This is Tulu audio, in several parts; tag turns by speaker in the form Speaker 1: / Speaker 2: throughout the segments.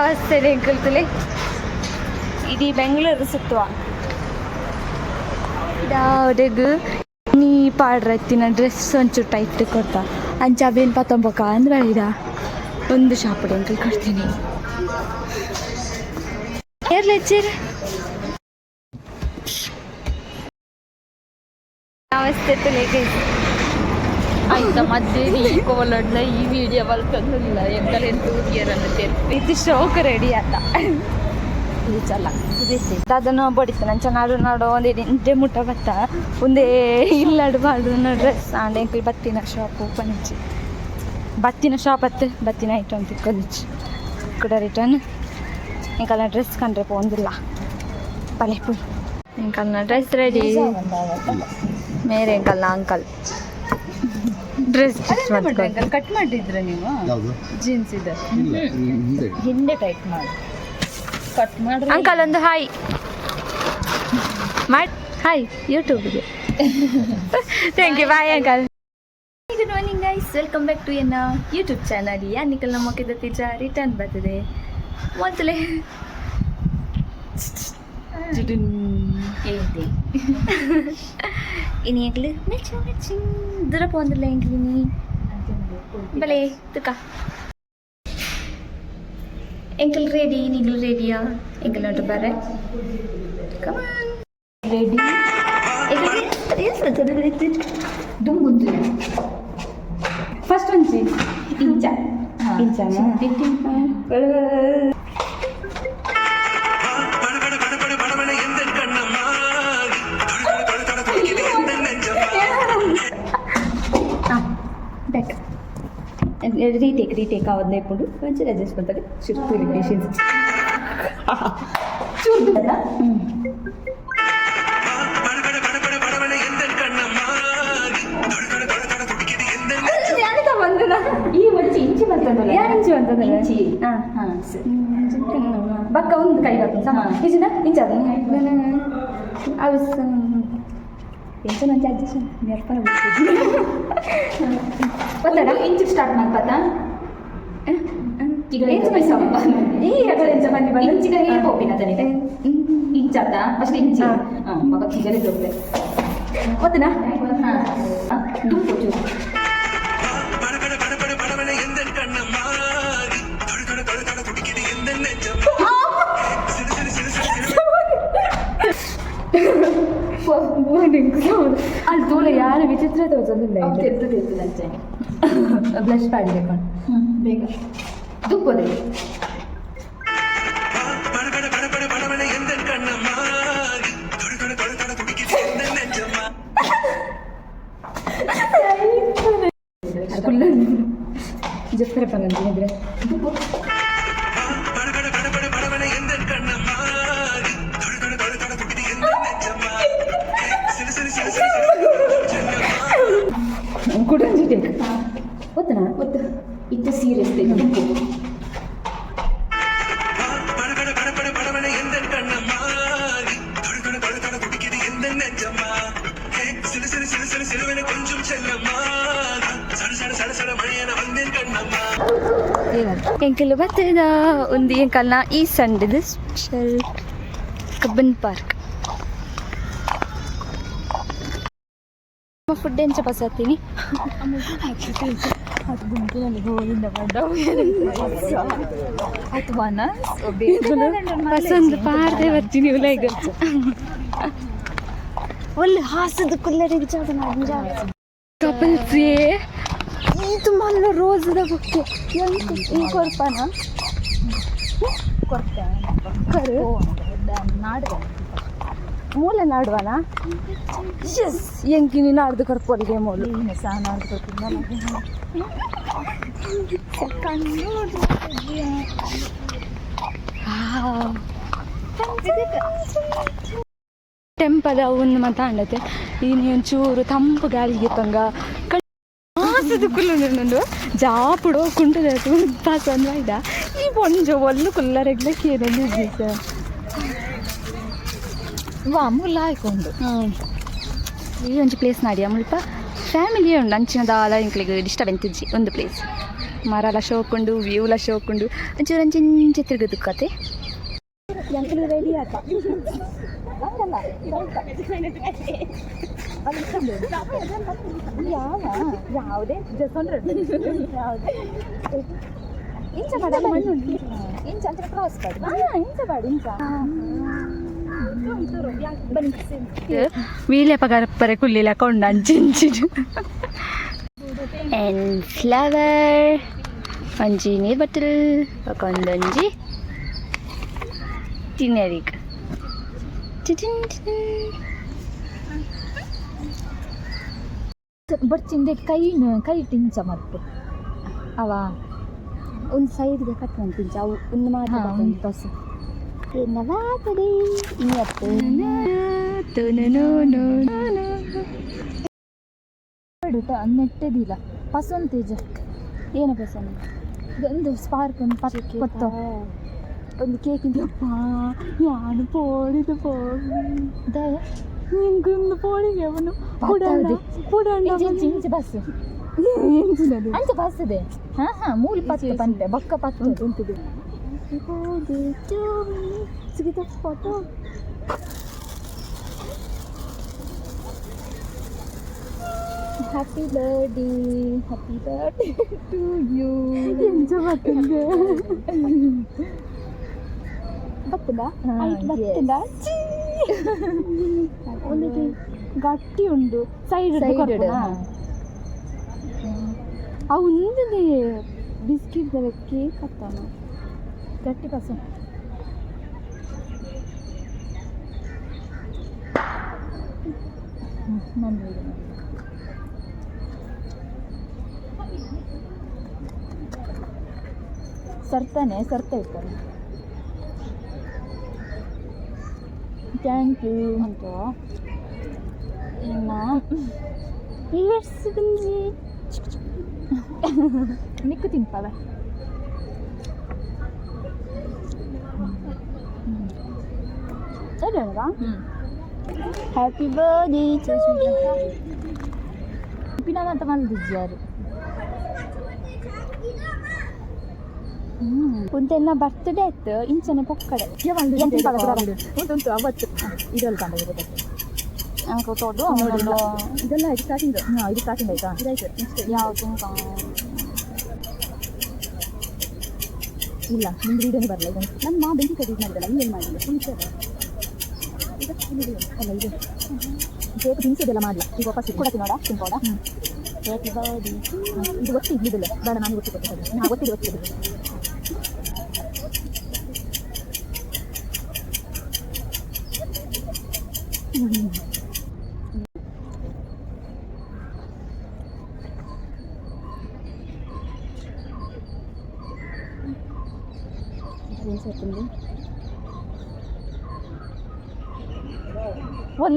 Speaker 1: ಬಸ್ ಎಂಕಲ್ತಲೆ ಇಡೀ ಬೆಂಗಳೂರು ಸುತ್ತುವ. ಅವಡೆಗ್ ನೀ ಪಾಡ್ರತ್ತಿನ ಡ್ರೆಸ್ ಒಂಚೂರು ಟೈಟ್ ಕೊಡ್ತಾ. ಅಂಚ ಅವೇನು ಪತ್ತೊಂಬಕ ಅಂದ್ರೆ ಇದ ಒಂದು ಶಾಪ್ ಎಂಕಲ್ ಕೊಡ್ತೀನಿ. ಏರ್ಲೆಚ್ಚರ್. ನಮಸ್ತೆ ತುಲೆಗೆ.
Speaker 2: ಆಯ್ತಾ, ಮತ್ತೆ ಈ ಕೋಲಡ್ಲ ಈ ವಿಡಿಯೋ ಬಲ್ತಂದಿಲ್ಲ ಎಂಕಲ್ ತೂರಿಯರನ್ನು
Speaker 1: ಇದು ಶೋಕ್ ರೆಡಿ ಅಲ್ಲ ಚಲ್ಲ. ಅದನ್ನು ಬಡಿತ ನಂಚ ನಾಡು ನಾಡು ಒಂದು ಇಂಟೆ ಮುಟ್ಟ ಬತ್ತ. ಒಂದೇ ಇಲ್ಲಡು ಬಾಡು ಡ್ರೆಸ್ ಆಂಡ್ ಎಂಕಲ್ ಬತ್ತಿನ ಶಾಪ್ ಓಪನ್ ಇಚ್ಚಿ. ಬತ್ತಿನ ಶಾಪ್ ಅತ್ತೆ, ಬತ್ತಿನ ಐಟಮ್ ತಿಕ್ಕೊಂದಿಚ್ಚಿ ಕೂಡ ರಿಟರ್ನ್. ಎಂಕಲ್ನ ಡ್ರೆಸ್ ಕಂಡ್ರೆ ಪೋಂದಿಲ್ಲ ಪಲೆ ಪುಯ್. ಎಂಕಲ್ನ ಡ್ರೆಸ್ ರೆಡಿ. ಮೇರೆ ಎಂಕಲ್ನ ಅಂಕಲ್ ಡ್ರೆಸ್.
Speaker 2: ಕಟ್ ಮಾಡಿದ್ರ ನೀವು?
Speaker 3: ಯಾವುದು?
Speaker 2: ಜೀನ್ಸ್ ಇದೆ.
Speaker 3: ಇಲ್ಲ, ಹಿಂದೆ.
Speaker 2: ಹಿಂದೆ ಟೈಟ್ ಮಾಡಿ ಕಟ್ ಮಾಡ್ರಿ.
Speaker 1: ಅಂಕಲ್, ಒಂದು ಹಾಯ್ ಮಾಡಿ. Hi ಯೂಟ್ಯೂಬ್ಗೆ. Thank you, bye uncle. Good morning guys, welcome back to ಎನ್ನ ಯೂಟ್ಯೂಬ್ ಚಾನಲ್. ಯಾ ನಿಕಲ್ ನಮ್ಮ ತೀಜ ರಿಟರ್ನ್ ಬರ್ತದೆ ಮೊದಲೇ.
Speaker 2: ఏంటి?
Speaker 1: ಇನಿ ಎಂಕ್ಲು ಮ್ಯಾಚಿಂಗ್ ಮ್ಯಾಚಿಂಗ್ ದೂರ ಪೋಂದಿಲ್ಲ ಎಂಕ್ಲಿನಿ. ಬಲೆ ತುಕ. ಎಂಕಲ್ ರೆಡಿ, ನಿಗಲ್ ರೆಡಿಯಾ? ಎಂಕಲ್ ನೋಟು ಬರ್ರೆ. ಕಮಾನ್.
Speaker 2: ರೆಡಿ. ದುಂಬುಂದು.
Speaker 1: ಫಸ್ಟ್ ಒಂಜಿ
Speaker 2: ಇಂಚ.
Speaker 1: ಇಂಚನ.
Speaker 4: படபட படபட படபட எந்தன் கண்ணம்மா, தொட தொட தொட துடிக்குது எந்தன் நெஞ்சம்மா.
Speaker 1: ಬ್ಯಾಕ್. ರೀಟೇಕ್, ರೀಟೇಕ್ ಆವದ್ನ ಇಪ್ಪುಂಡು. ಒಂಚೂರು ಅಡ್ಜಸ್ಟ್ ಮಾಡ್ತಾರೆ. ಚುರ್ತು ಇರಿಟೇಷನ್ಸ್ ಚೂರು.
Speaker 4: படபட படபட படபட எந்தன் கண்ணம்மா, தொட தொட தொட தொட துடிக்குது எந்தன் நெஞ்சம்.
Speaker 1: ಬಂದನ.
Speaker 2: ಈ ಒಂಚಿ ಇಂಚಿ ಬರ್ತದಲ್ಲ.
Speaker 1: ಯಾರು ಇಂಚಿ ಬಂತದಲ್ಲ?
Speaker 2: ಇಂಚಿ.
Speaker 1: ಹಾಂ.
Speaker 2: ಹಾ ಸರಿ.
Speaker 1: ಬಕ್ಕ ಒಂದು ಕೈ ಬರ್ತದೆ ಸಮ. ಇಂಚಿನ ಇಂಚ ಅವು ಎಂಚ ನಂಚ ಅಡ್ಜಸ್ಟ್ ನೆರ್ಪನ.
Speaker 2: ಗೊತ್ತಲ್ಲ, ಇಂಚು ಸ್ಟಾರ್ಟ್ ಮಾಡ್ಪತ್ತ. ಈಗ
Speaker 1: ಎಂಚ ಈ ಅಗಲ ಎಂಚ ಬನ್ನಿ ಬನ್ನಿ.
Speaker 2: ಇಂಚಿಗ ಹೇಗೆ ಪೋಪಿನ ತನಿಗೆ ಇಂಚತ್ತ ಫಸ್ಟ್ ಇಂಚಿ.
Speaker 1: ಹಾ.
Speaker 2: ಹಾ, ಮಗ ಚಿಗರೆ ದೊಡ್ಡ.
Speaker 1: ಗೊತ್ತನಾ?
Speaker 2: ಹಾ, ದುಂಬು ಚೂರು.
Speaker 4: படபட படபட படபட எந்தன் கண்ணம்மா, தொட தொட தொட தொட துடிக்குது எந்தன் நெஞ்சம்மா. சிறு சிறு சிறு சிறு சிறு.
Speaker 1: ಅಲ್ಲಿ ತೂಲ ಯಾರು ವಿಚಿತ್ರ ತೋಚೊಂದಿಲ್ಲ.
Speaker 2: ತೆದ್ದು ತೆದ್ದು ನಂಚೆ.
Speaker 1: ಬ್ಲಶ್ ಪಾಡಿದೆ.
Speaker 2: ಬೇಗ ದುಪ್ಪದೆ.
Speaker 4: படபட படபட படபட எந்தன் கண்ணம்மா, தொட தொட தொட தொட துடிக்குது எந்தன் நெஞ்சம்மா.
Speaker 1: ಕುಲ್ಲ ಜಪ್ಪರೆ ಪಂಗಂದ್ರೆ.
Speaker 4: படபட படபட படபட எந்தன் கண்ணம்மா, தொட தொட தொட தொட துடிக்குது எந்தன் நெஞ்சம்மா. சிறு சிறு சிறு சிறு சிறு செல்லம்மா.
Speaker 1: ಕುಡಂಜಿ ಟೇಕ್ ಗೊತ್ತನಾ?
Speaker 2: ಒತ್ತು ಇತ್ತ ಸೀರಿಯಸ್ ದುಂಬು.
Speaker 4: படபட படபட படபட எந்தன் கண்ணம்மா, தொட தொட தொட தொட துடிக்குது எந்தன் நெஞ்சம்மா. ஹே, சிறு சிறு சிறு சிறு சிறுவன கொஞ்சம் செல்லம்மா, சட சட சட சட மழையென வந்தேன் கண்ணம்மா.
Speaker 1: ಎಂಕಲ್ ಬತ್ತದ ಒಂದು ಎಂಕಲ್ನ ಈ ಸಂಡೆದು ಸ್ಪೆಷಲ್ ಕಬ್ಬನ್ ಪಾರ್ಕ್. ಫುಡ್ ಎಂಚ ಪಸತ್ತೀನಿ.
Speaker 2: ಅದು ಗುಂಪಿನಲ್ಲಿ ಗೋವಿಂದ ಪಡ್ಡ ಅಥವಾ
Speaker 1: ಪಸಂದ್ ಪಾರ್ದೆ ಬರ್ತೀನಿ. ಲೈಕ್ ಒಳ್ಳೆ ಹಾಸದ ಕುಲ್ಲರಿಗೆ ಜಾಗ. ಕಪಲ್ಸ್ ಇದು ಮಲ್ಲ ರೋಸದ ಬೊಕ್ಕೆ ಎಂತ ಈ ಕೊರ್ಪನ ಕರು.
Speaker 2: ನಾಡ್ದ.
Speaker 1: ಮೂಲೆ ನಾಡುವನ. ಎಸ್, ಎಂಕಿನಿ ನಾಡ್ದು ಕೊರ್ಪೊಲಿಗೆ ಮೂಲು.
Speaker 2: ಸಹ ನಾಡ್ದು ಕೊಡ್ತೀನಿ. ಕಣ್ಣು.
Speaker 1: ಟೆಂಪಲ್ ಒಂದು ಮಾತ ಅಂಡತೆ. ಈ ಒಂಚೂರು ತಂಪು ಗಾಳಿಗೆ ತಂಗ ಹಾಸದ ಕುಲ್ಲು ಜಾಪುಡು ಕುಂಟದ ಪಾಸಂದು ಆಯ್ದ. ಈ ಪೊಂಜೊ ಒಲ್ಲು ಕುಲ್ಲರೆಗ್ಲ ಕೇರಳಿ ಸರ್.
Speaker 2: ವಾ ಮುಲ್ಲ ಆಯ್ಕೊಂಡು.
Speaker 1: ಈ ಒಂಜಿ ಪ್ಲೇಸ್ ನಾಡಿಯ. ಮುಲ್ಪ ಫ್ಯಾಮಿಲಿ ಉಂಡು. ಅಂಚಿನ ದಾಲ ಇಂಕ್ಲಿಗ್ ಡಿಸ್ಟರ್ಬೆನ್ಸ್ ಇಜ್ಜಿ. ಒಂದು ಪ್ಲೇಸ್ ಮರಲ ಶೋಕುಂಡು, ವ್ಯೂಲ ಶೋಕುಂಡು. ಒಂಚೂರು ಅಂಚಿಂಚಿ ತಿರುಗುದು ಕತೆ. ಎಂಕುಲು ರೆಡಿ ಆತ. ಯಾವ ಯಾವುದೇ ಯಾವುದೇ ಇಂಚ ಬಾಡ ಮಣ್ಣು.
Speaker 2: ಇಂಚ ಅಂತ ಕ್ರಾಸ್ ಮಾಡಿ.
Speaker 1: ಇಂಚ ಬಾಡು, ಇಂಚ ಬನ್ನಿ. ವೀಳ್ಯ ಪಗರಪ್ಪರೆ ಕುಲ್ಲಿಲ ಕೊಂಡ ಅಂಚಿಂಚಿನ ಆ್ಯಂಡ್ ಫ್ಲವರ್, ಒಂಜಿ ನೀರು ಬಟ್ಟಲ್, ಒಂದೊಂಜಿ ತಿನ್ನರಿಗ್. ಟಿಟಿನ್ ಟಿಟಿನ್.
Speaker 2: ಬರ್ಚಿಂದೆ ಕೈನ ಕೈ ಟಿಂಚ ಮಲ್ಪು ಅವ.
Speaker 1: ಒಂದು ಸೈಡ್ಗೆ ಕಟ್ ಮಂತಿಂಚ ಅವು ಒಂದು ಮಾತ್ರ.
Speaker 2: ಹಾ, ಒಂದು ಬಸ್.
Speaker 1: ನವಾತದೆ ಇನ್ನತ್ತು.
Speaker 2: ನೆಟ್ಟದಿಲ್ಲ ಪಸಂತೇಜ.
Speaker 1: ಏನು ಪಸಂದ್?
Speaker 2: ಒಂದು ಸ್ಪಾರ್ಕ್, ಒಂದು ಪತ್ ಪತ್ತೋ.
Speaker 1: ಒಂದು ಕೇಕ್ ಅಪ್ಪ ಯಾನು ಪೋಡಿದು ಪೋ ನಿಂಗೊಂದು ಪೋಡಿಗೆ ಅವನು ಪುಡಣ್ಣ ಪುಡಣ್ಣ.
Speaker 2: ಇಂಚ ಇಂಚ ಇಂಚ ಬಸ್.
Speaker 1: ಎಂಚಿನದು?
Speaker 2: ಅಂಚ ಬಸ್ ಇದೆ. ಹಾ ಹಾ, ಮೂಲ ಪತ್ತು ಪಂಪೆ ಬೊಕ್ಕ ಪತ್ತು.
Speaker 1: ಉಂಟು. Photo.
Speaker 2: Happy birthday, happy birthday to you.
Speaker 1: ಎಂಚ ಬರ್ತದೆ? ಬರ್ತದ? ಆಯ್ತು, ಬರ್ತದ. ಒಂದು ಗಟ್ಟಿ ಉಂಡು ಸೈಡ್.
Speaker 2: ಸೈಡ್.
Speaker 1: ಅವು ಒಂದೇ ಬಿಸ್ಕಿಟ್ ಕೇಕ್ ಅತ್ತಾನ.
Speaker 2: ಗಟ್ಟಿ ಬಸ್. ನಂದು ಇದು. ಸರ್ತಾನೆ ಸರ್ತ ಇರ್ತಾರೆ. Thank you.
Speaker 1: ಅಂತ ಇನ್ನು ರಿವರ್ಸ್ ಗಂಜಿ.
Speaker 2: ನಿಕ್ಕು ತಿನ್ಪವೆ.
Speaker 1: ಸರಿ ಅಲ್ವಾ? Happy birthday to
Speaker 2: ಉಪ್ಪಿನ ಅಂತ ಮಲ್ದಿಜ್ಜಾರು.
Speaker 1: ಒಂದೆಲ್ಲ ಬರ್ತ್ಡೇ ಆಯ್ತು, ಇಂಚನೆ ಪೊಕ್ಕಡೆ.
Speaker 2: ಉಂಟು ಅವತ್ತು ಇದರಲ್ಲಿ ಕಂಡು.
Speaker 1: ತೋಡು.
Speaker 2: ಇದೆಲ್ಲ ಇದು ಸ್ಟಾರ್ಟಿಂಗ್. ಹಾಂ, ಇದು ಸ್ಟಾರ್ಟಿಂಗ್ ಆಯ್ತಾ? ಇದಾಯ್ತು, ನೆಕ್ಸ್ಟ್.
Speaker 1: ಯಾವುದು?
Speaker 2: ಇಲ್ಲ, ನಿಮ್ದು ವೀಡಿಯೋನೇ ಬರಲ್ಲ ಈಗ. ನನ್ನ ಮಾ ಬೆಂಕಿ ಕಡಿ ಇದು ಮಾಡಿದಲ್ಲ, ನೀನು ಮಾಡಿಲ್ಲ? ಫುಲ್ ಇದು ಅಲ್ಲ, ಇದು ಕೇಕ್ ತಿನ್ಸೋದೆಲ್ಲ ಮಾಡಲ್ಲ. ಈಗ ವಾಪಸ್
Speaker 1: ಕೊಡತಿ ನೋಡ, ತಿನ್ಕೋಡ.
Speaker 2: ಹ್ಮ್.
Speaker 1: Happy birthday.
Speaker 2: ಇದು ಒತ್ತಿ ಇದ್ದಿದ್ದಿಲ್ಲ, ಬೇಡ, ನಾನು ಒತ್ತಿ ಕೊಡ್ತೀನಿ. ಹಾಂ, ಒತ್ತಿದ್ದು ಒತ್ತಿದ್ದು.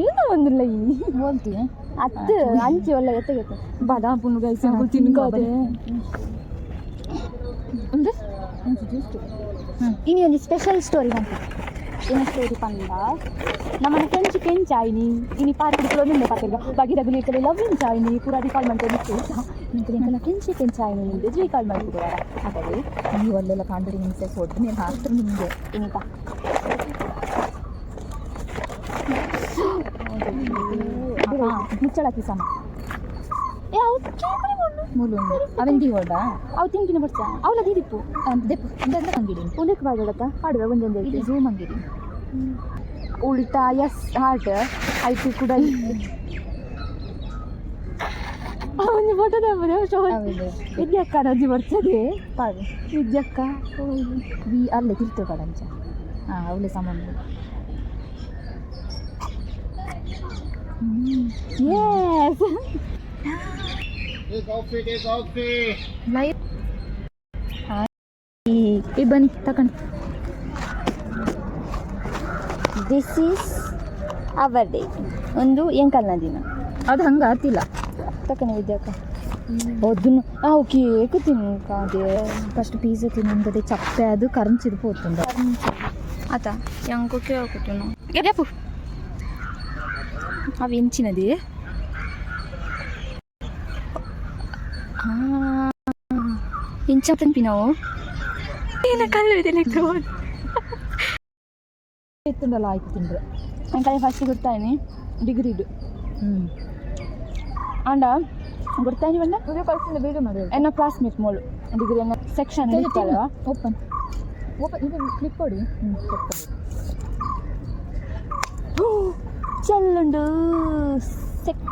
Speaker 1: ಏನು ಒಂದು ಒಂದಿಲ್ಲ ಈ.
Speaker 2: ಬೋಲ್ತಿ.
Speaker 1: ಅತ್ತು ಅಂಚಿ ಒಳ್ಳೆ ಎತ್ತಗೆತ್ತೆ ಬಾದಾಮ್ ಪುಣ್ಣು ಗೈಸ್ ತಿನ್ಕೋದೆ.
Speaker 2: ಒಂದು ಜ್ಯೂಸ್.
Speaker 1: ಇನಿ ಒಂದು ಸ್ಪೆಷಲ್ ಸ್ಟೋರಿ ಬಂತು. ಏನು ಸ್ಟೋರಿ ಪಂಡ, ನಮ್ಮನೆ ಫ್ರೆಂಡ್ಶಿಪ್ ಎಂಚ ಆಯ್ನಿ. ಇನಿ ಪಾರ್ಕ್ ನಿಂದೆ ಪಾತ್ರೆ ಬಗಿದ ಗುಲಿಕಲೆ ಲವ್ ಎಂಚ ಆಯ್ನಿ ಪೂರ ರಿಕಾಲ್ ಮಾಡ್ತೇನೆ. ನಿಂಗೆ ಎಂಕಲ ಫ್ರೆಂಡ್ಶಿಪ್ ಎಂಚ ಆಯ್ನಿ ನಿಂದು ರೀಕಾಲ್ ಮಾಡ್ತಿದ್ದಾರ ಹಾಗಾಗಿ.
Speaker 2: ನೀವು ಅಲ್ಲೆಲ್ಲ ಕಾಂಡರಿ ಹಿಂಸೆ ಕೊಟ್ಟು ನೀನು ಹಾಕ್ತಾರೆ ನಿಮಗೆ.
Speaker 1: ಇನಿತಾ
Speaker 2: ಮುಚ್ಚಳಕ್ಕೆ ಸಮ.
Speaker 1: ಏ, ಅವು ಕೇಕುಲಿ ಬೋಡು.
Speaker 2: ಮೂಲು ಅವೆಂದಿ ಹೋಡ.
Speaker 1: ಅವು ತಿಂಕಿನ ಬರ್ಸ ಅವಲ ದೀದಿಪ್ಪು.
Speaker 2: ದೆಪ್ಪು ಇಂದ ಅಂಗಿಡಿ.
Speaker 1: ಉಂದಕ್ಕೆ ಬಾಡತ್ತ ಪಾಡುವೆ ಒಂದೊಂದು.
Speaker 2: ಇದು ಝೂಮ್ ಅಂಗಿಡಿ.
Speaker 1: ಉಲ್ಟಾ ಎಸ್ ಹಾರ್ಟ್ ಆಯ್ತು ಕೂಡ. ಒಂದು ಫೋಟೋ
Speaker 2: ಅವೆಲ್ಲ.
Speaker 1: ವಿದ್ಯಕ್ಕ ರಜೆ ಬರ್ತದೆ.
Speaker 2: ಪಾಡು.
Speaker 1: ವಿದ್ಯಕ್ಕ.
Speaker 2: ವಿ ಅಲ್ಲೇ ತಿರ್ತು ಕಡಂಚ. ಹಾಂ, ಅವಳೆ ಸಾಮಾನು.
Speaker 1: Yes.
Speaker 2: Live ಈ ಬನ್ನಿ ತಕೊಂಡು.
Speaker 1: This is our day. ಒಂದು ಎಂಕಲ್ನ ದಿನ.
Speaker 2: ಅದು ಹಂಗೆ ಆತಿಲ್ಲ.
Speaker 1: ತಕನೆ ವಿದ್ಯಕ್ಕ ಅದನ್ನು ನಾವು ಕೇಕ್ ತಿನ್ಕಾದೆ.
Speaker 2: ಫಸ್ಟ್ ಪಿಜ್ಜಾ ತಿನ್ನಂದದೆ ಚಪ್ಪೆ ಅದು ಕರಂಚಿದು ಪೋತುಂಡ.
Speaker 1: ಆತ ಎಂಕು ಕೇಳ್ಕೊತು ಗೆಪ್ಪು ಅವು ಎಂಚಿನದಿ. ಇಂಚ ತಿನ್ಪಿನವು ಏನ ಕಲ್ಲು ಇದೆ.
Speaker 2: ಇತ್ತುಂಡಲ್ಲ, ಆಯ್ತು ತಿಂದ್ರೆ.
Speaker 1: ಅಂಕಲ್ ಫಸ್ಟ್ ಗೊತ್ತಾಯ್ನಿ ಡಿಗ್ರಿದು. ಆಂಡ ಗೊತ್ತಾಯ್ನಿ ಬಂದ.
Speaker 2: ವಿಡಿಯೋ ಕಳ್ಸಿಂದ ಬೇಗ ಮಾಡಿ.
Speaker 1: ಎನ್ನ ಕ್ಲಾಸ್ಮೇಟ್ ಮೋಳು ಡಿಗ್ರಿ ಎನ್ನ ಸೆಕ್ಷನ್ ಇತ್ತಲ್ವ.
Speaker 2: ಓಪನ್ ಓಪನ್, ಇದು ಕ್ಲಿಕ್ ಕೊಡಿ.
Speaker 1: ಚೆಲ್ಲುಂಡು ಸೆಕ್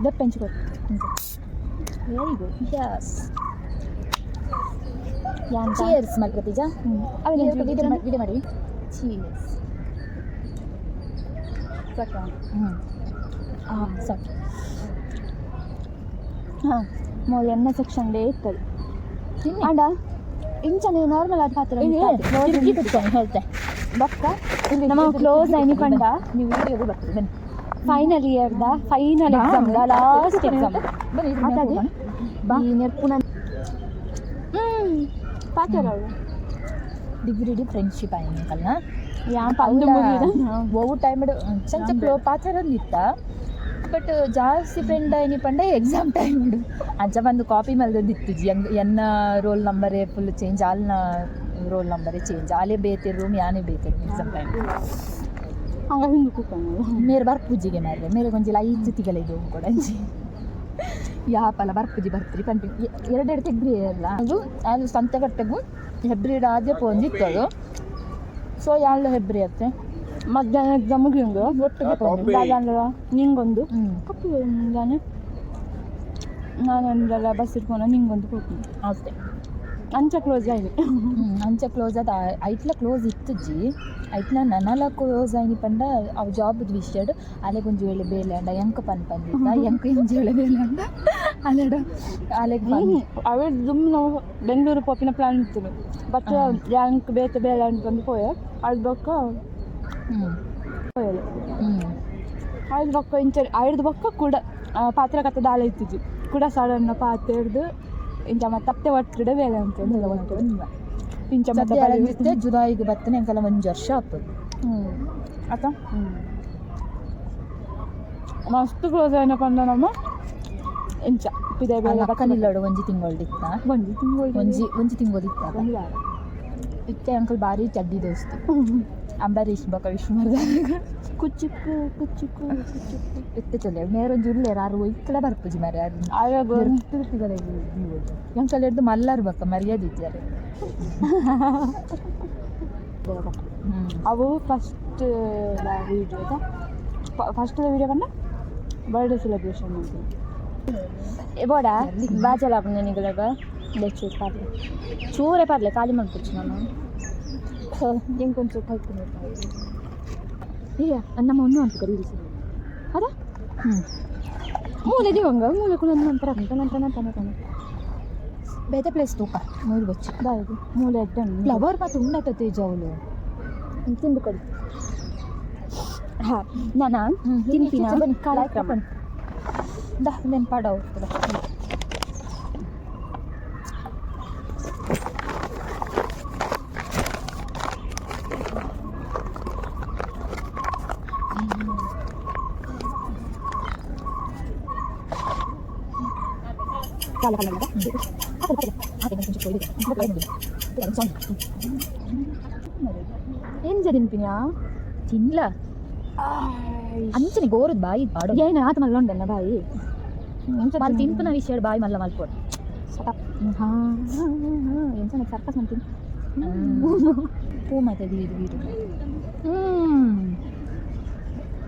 Speaker 1: ದಪ್ಪೆಂಚು. Very good.
Speaker 2: Yes. Cheers ಮಾಡ್ಕೊತೀಜಾ?
Speaker 1: ಅವೆಲ್ಲ.
Speaker 2: ವಿಡಿಯೋ ಮಾಡಿ, ಚೀರ್ಸ್.
Speaker 1: ಸಾಕಾ?
Speaker 2: ಹ್ಞೂ, ಹಾಂ, ಸಾಕು.
Speaker 1: ಹಾಂ, ಮೋಳು ಎನ್ನ ಸೆಕ್ಷನ್ ಡೇ ಇತ್ತದು.
Speaker 2: ತಿನ್ನಿ.
Speaker 1: ಆಂಡ ಇಂಚನೆ ನಾರ್ಮಲ್ ಆದ ಪಾತ್ರ.
Speaker 2: ತಿರುಗಿ ಕುತ್ಕೊಂಡು ಹೇಳ್ತೆ.
Speaker 1: ಬಕ್ಕ ನಮ್ಮ ಕ್ಲೋಸ್ ಐನಿ ಪಂಡ.
Speaker 2: ನೀವು ವಿಡಿಯೋಗೂ ಬರ್ತದೆ, ಬನ್ನಿ.
Speaker 1: ಫೈನಲ್ ಇಯರ್ದ ಫೈನಲ್ ಎಕ್ಸಾಮ್, ಲಾಸ್ಟ್ ಎಕ್ಸಾಮ್.
Speaker 2: ಬನ್ನಿ, ಇದ್ರ ಮೇಲೆ
Speaker 1: ಅದಾಗಿ?
Speaker 2: ಹೋಗೋಣ. ಬಾ.
Speaker 1: ಈ ನೆರ್ಪುನ ಪಾತ್ರ ಅವಳು.
Speaker 2: ಡಿಗ್ರಿ ಡಿ ಫ್ರೆಂಡ್ಶಿಪ್ ಆಯ್ನಕಲ್ನ.
Speaker 1: ಯಾ ಪಂದು ಮುಗಿದ.
Speaker 2: ಒವು ಟೈಮ್ ಚಂಚ ಕ್ಲೋ ಪಾತ್ರರಲ್ಲಿತ್ತ, ಬಟ್ ಜಾಸ್ತಿ ಫ್ರೆಂಡ್ ಆಯ್ನಿ ಪಂಡ ಎಕ್ಸಾಮ್ ಟೈಮ್ ಅಂಚ ಬಂದು ಕಾಪಿ ಮಲ್ದೊಂದಿತ್ತು ಜಿ. ಎನ್ನ ರೋಲ್ ನಂಬರೇ ಫುಲ್ ಚೇಂಜ್, ಆಲ್ನ ರೋಲ್ ನಂಬರೇ ಚೇಂಜ್, ಆಲೇ ಬೇತೆ ರೂಮ್, ಯಾನೇ ಬೇತೆ ರೂಮ್ ಎಕ್ಸಾಮ್ ಟೈಮ್.
Speaker 1: ಹಂಗ ಹಿಂಗೆ ಕೂಕೊಂಡು.
Speaker 2: ಮೇರೆ ಬರ್ಪುಜಿಗೆ ಮಾರ್ರೆ, ಮೇರೆ ಕೊಂಚ ಲೈಟ್ ತಿಗಲ ಇದು ಕೂಡ ಅಂಚಿ ಯಾಪಲ ಬರ್ಪುಜಿ ಬರ್ತೀರಿ ಪನ್ಪಿ ಎರಡೆರಡು ತೆಗ್ರಿ ಅಲ್ಲ. ಅದು ಅದು ಸಂತೆಕಟ್ಟೆಗು ಹೆಬ್ರಿ ರಾಜ್ಯ ಪೊಂಜಿತ್ತು ಅದು. ಸೊ ಯಾಳ್ಲ ಹೆಬ್ರಿ ಅತ್ತೆ.
Speaker 1: ಮಧ್ಯಾಹ್ನ ಎಕ್ಸಾಮ್ ಮುಗಿಯುಂಗು.
Speaker 2: ಒಟ್ಟಿಗೆ ಪೋಂಡು.
Speaker 1: ದಾದಾಂದ್ರ ನಿಂಗೊಂದು
Speaker 2: ಹ್ಞೂ.
Speaker 1: ಕಪ್ಪು ಮುಂಜಾನೆ ನಾನೊಂದೆಲ್ಲ ಬಸ್ ಇಟ್ಕೊಂಡು ನಿಂಗೊಂದು ಕೊಡ್ತೀನಿ.
Speaker 2: ಅಷ್ಟೇ.
Speaker 1: ಅಂಚ ಕ್ಲೋಸ್ ಆಗಿದೆ.
Speaker 2: ಅಂಚ ಕ್ಲೋಸ್ ಆದ. ಐಟ್ಲ ಕ್ಲೋಸ್ ಇತ್ತುಜ್ಜಿ. ಐಟ್ಲ ನನಲ ಕ್ಲೋಸ್ ಆಯ್ನಿ ಪಂಡ ಅವು ಜಾಬ್ ವಿಷಯಡ್ ಅಲೆಗ್ ಒಂಜಿ ವೇಳೆ ಬೇಲೆ ಅಂಡ ಎಂಕ್ ಪನ್ ಪಂದಿತ್ತ, ಎಂಕ್ ಒಂಜಿ ವೇಳೆ ಬೇಲೆ ಅಂಡ ಅಲೆಡ ಅಲೆಗ್ ಪನ್.
Speaker 1: ಅವೇ ದುಮ್ ನಾವು ಬೆಂಗಳೂರು ಪೋಪಿನ ಪ್ಲಾನ್ ಇತ್ತು, ಬಟ್ ರ್ಯಾಂಕ್ ಬೇತೆ ಬೇಲೆ ಅಂತ ಬಂದು ಪೋಯ ಅದು ಬೊಕ್ಕ ಪೋಯಲು. ಐದು ಬೊಕ್ಕ ಇಂಚ ಐದು ಬೊಕ್ಕ ಕೂಡ ಪಾತ್ರ ಕತ್ತ ದಾಳ ಇತ್ತಿಜಿ ಕೂಡ ಸಡನ್ ಪಾತೆ ಹಿಡ್ದು ಇಂಚ ಮತ್ತೆ ತಪ್ಪೆ ಒಟ್ಟಿಡೆ ಬೇಲೆ ಅಂತ ಇಂಚ ಮತ್ತೆ
Speaker 2: ಸದ್ಯ ಅರಂಜಿತ್ತೆ ಜುಲಾಯಿಗೆ ಬತ್ತನೆ ಎಂಕಲ ಒಂಜಿ ವರ್ಷ ಆಪುಂಡು. ಅತ್ತ.
Speaker 1: ಮಸ್ತ್ ಕ್ಲೋಸ್ ಏನಪ್ಪ ಅಂದ್ರೆ ನಮ್ಮ ಇಂಚ ಪಿದೆ ಬೇಲೆ.
Speaker 2: ಅಕ್ಕನಿಲ್ಲಡು ಒಂಜಿ ತಿಂಗಳಿತ್ತ.
Speaker 1: ಒಂಜಿ ತಿಂಗಳು.
Speaker 2: ಒಂಜಿ ಒಂಜಿ ತಿಂಗಳಿತ್ತ.
Speaker 1: ಒಂದು ವಾರ.
Speaker 2: ಇತ್ತೆ ಅಂಕಲ್ ಬಾರಿ ಚಡ್ಡಿ ದೋಸ್ತಿ ಅಂಬರೀಶ್ ಬೊಕ ವಿಷ್ಣುವರ್ಧನ್.
Speaker 1: ಕುಚಿಕ್ಕು ಕುಚಿಕ್ಕು ಕುಚಿಕ್ಕು.
Speaker 2: ಇತ್ತೆ ಚೊಲೆ ಮೇರೊಂಜಿ ಉಲ್ಲೇರ್ ಆರು ಒಯ್ಕಲ ಬರ್ಪುಜಿ ಮಾರ್ರೆ ಆರು.
Speaker 1: ಆವಾಗ
Speaker 2: ಎಂಕಲ್ ಹಿಡ್ದು ಮಲ್ಲಾರು ಬೊಕ್ಕ ಮರ್ಯಾದೆ ಇದ್ದಾರೆ.
Speaker 1: ಅವು ಫಸ್ಟ್ ವೀಡಿಯೋ, ಫಸ್ಟ್ ವೀಡಿಯೋ ಪಂಡ ಬರ್ಡೇ ಸೆಲೆಬ್ರೇಷನ್ ಅಂತ ಬೋಡ ಬಾಜಲ ಆಪುಂಡು ನಿಗಲಗ ಚೂರು ಪಾರ್ಲೆ, ಚೂರೆ ಪಾರ್ಲೆ, ಖಾಲಿ ಮಲ್ಪೊಚ್ಚು ನಾನು. ಎಂಕೊಂಚೂರು ಕಲ್ಪನೆ ಇಲ್ಲ ನಮ್ಮ ಒಂದು ಅಂತ ರೀಲ್ಸ್ ಅದ. ಮೂಲೆ ದಿವಂಗ ಮೂಲೆ ಕೂಡ ನಂತರ ನಂತರ ನಂತರ ನಂತರ.
Speaker 2: ಬೇತೆ ಪ್ಲೇಸ್ ತೂಕ ಮೂರು ಬಚ್ಚು.
Speaker 1: ದಾയത് ಮೂಲೆ ಅಡ್ಡ.
Speaker 2: ಫ್ಲವರ್ ಮಾತ್ರ ಉಂಡತ ತೇಜ ಅವಳು.
Speaker 1: ತಿಂದು ಕೊಡಿ. ಹಾಂ, ನಾನು ತಿನ್ಪಿನ ಕಾರ್ಯಕ್ರಮ.
Speaker 2: ದಾ ನೆನ್ ಪಾಡ ಹೋಗ್ತದ.
Speaker 1: ಎಂಜ ತಿನ್ಪಿನ್ಯಾ?
Speaker 2: ತಿನ್ಲ ಅಂಚನೆ ಗೋರದ ಬಾಯಿ ಪಾಡು.
Speaker 1: ಏನು ಆತ ಮಲ್ಲ ಉಂಡನ್ನ ಬಾಯಿ.
Speaker 2: ಮಲ್ ತಿನ್ಪುನ ವಿಷಯ ಬಾಯಿ ಮಲ್ಲ ಮಲ್ಪೊಡು.
Speaker 1: ಹಾಂ ಎಂಚ ಸರ್ಕಸ್ ಮಾಡ್ತೀನಿ.
Speaker 2: ಪೂ ಮಾತ ಇದು ವೀಡು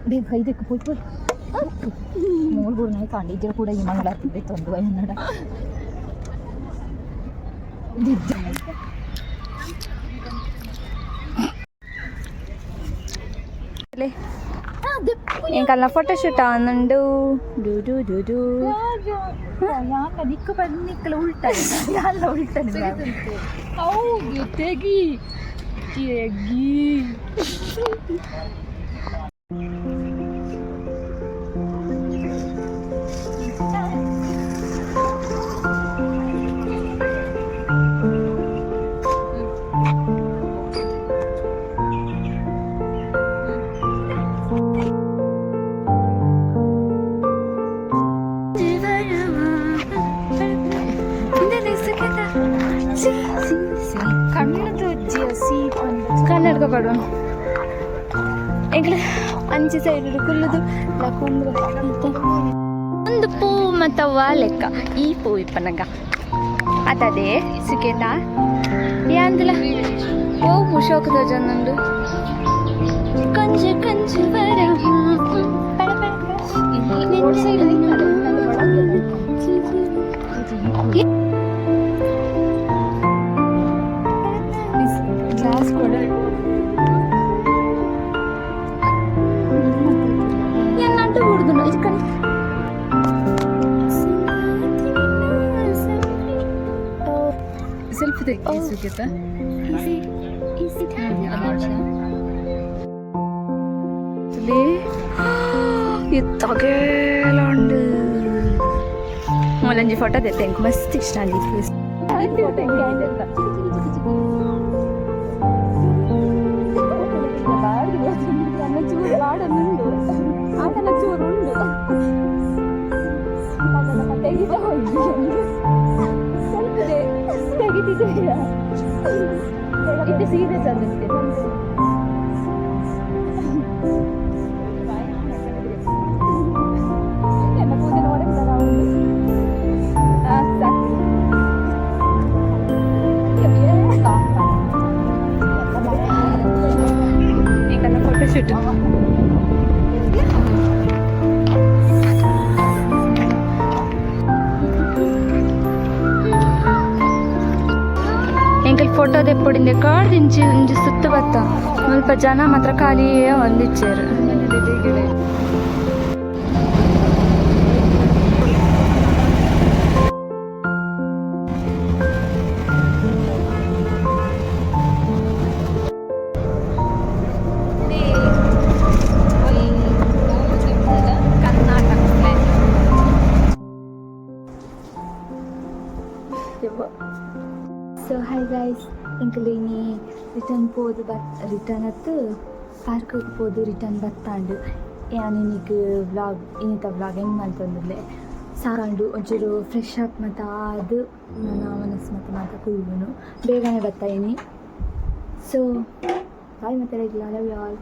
Speaker 2: ಬೇಗ ಇದಕ್ಕೆ ಪೋಯ್ ಪೋಯ್ ಮೂರು ಮೂರು ನಾಯಿ ಕಾಂಡಿ ಇಜ್ಜರ ಕೂಡ ಈ ಮಂಗಳ ತೊಂದು ಎನ್ನಡ.
Speaker 1: ಎಂಕಲ್ನ ಫೋಟೋ ಶೂಟ್ ಆನುಂಡು do do do do.
Speaker 2: ಯಾಕ ದಿಕ್ಕು ಬಂದು ಉಲ್ಟ ಯಾಲ್ಲ ಉಲ್ಟನೆ. ಹೌದು, ತೆಗಿ ತೆಗಿ. ಕಣ್ಣು ತೋಜಿ ಸೀ.
Speaker 1: ಕನ್ನಡಕ ಪಡೋಣ. ಎಂಕ್ಲ ಅಂಚೆ ಸೈಡ್ ಕುಲ್ಲುದು ಲಕ್ಕೊಂದು ಒಂದು ಪೂ ಮತ್ತವ್ವ ಲೆಕ್ಕ ಈ ಪೂ ಇಪ್ಪನಗ ಅತದೆ ಸುಕೇತ ಯಾಂದಲ ಓ ಪೂ ಶೋಕ ತೋಜೊಂದುಂಡು. ಕೊಂಚ ಕೊಂಚ ಬರ ಪಡ ಪಡ.
Speaker 2: Road side.
Speaker 1: ಗ್ಲಾಸ್ ಕೊಡ. ಅಂಟು ಬಿಡುದು ಈ ಕಡೆ.
Speaker 2: ಸೆಲ್ಫಿ ತೆಗಿ ಸುಖಿತ.
Speaker 1: ಇತ್ತಗೇಲುಂಡು. ಮೂಲಂಜಿ ಫೋಟೋ ದೆತ್ತೆ. ಎಂಕ್ ಮಸ್ತ್ ಇಷ್ಟ ಅಂದಿ ಪ್ಲೇಸ್. ಚೂರು ಬಾಡನುಂಡು ಆಟನ ಚೂರು ಉಂಡು. ತೆಗಿತಾ ಹೋಗಿ ಸ್ವಲ್ಪ ತೆಗಿತಿದ್ದೀರಾ?
Speaker 2: ಇದು ಸೀರಿಯಸ್ ಆಗುತ್ತೆ.
Speaker 1: ನನ್ನ ಪೂಜೆ ನೋಡಂತಾರ. ಸಾಕು. ಎಂಕಲ್ನ ಫೋಟೋ ಶೂಟ್. ಎಂಕಲ್ ಫೋಟೋ ದೆಪ್ಪೊಡಿಂದೆ ಕಾಡ್ದಿಂಚಿ ಒಂಜಿ ಸುತ್ತ ಬತ್ತ. ಮುಲ್ಪ ಜನ ಮಾತ್ರ ಖಾಲಿಯೇ ಒಂದಿಚ್ಚೇರು. ಕರ್ನಾಟಕ. ಸೊ ಹಾಯ್ ಗೈಸ್, ಎಂಕುಲು ಇನಿ ರಿಟರ್ನ್ ಪೋದು ಬತ್ ರಿಟರ್ನ್ ಅತ್ತು ಪಾರ್ಕ್ಗೆ ಪೋದು ರಿಟರ್ನ್ ಬತ್ತಾಂಡು. ಯಾನ್ ಇನಿಕ್ ವ್ಲಾಗ್, ಇನಿತ ವ್ಲಾಗ್ ಎಂಡ್ ಮಲ್ತೊಂದುಲ್ಲೆ. ಸಾಕಾಂಡು. ಒಂಚೂರು ಫ್ರೆಶ್ ಅಪ್ ಮಾತ ಆದ್ ನನ ವನಸ್ ಮಾತ ಮಾತ ಕುಲ್ಲುನು. ಬೇಗನೆ ಬತ್ತ ಇನಿ. ಸೊ ಬಾಯ್ ಮತ್ತೆ, ಲವ್ you all.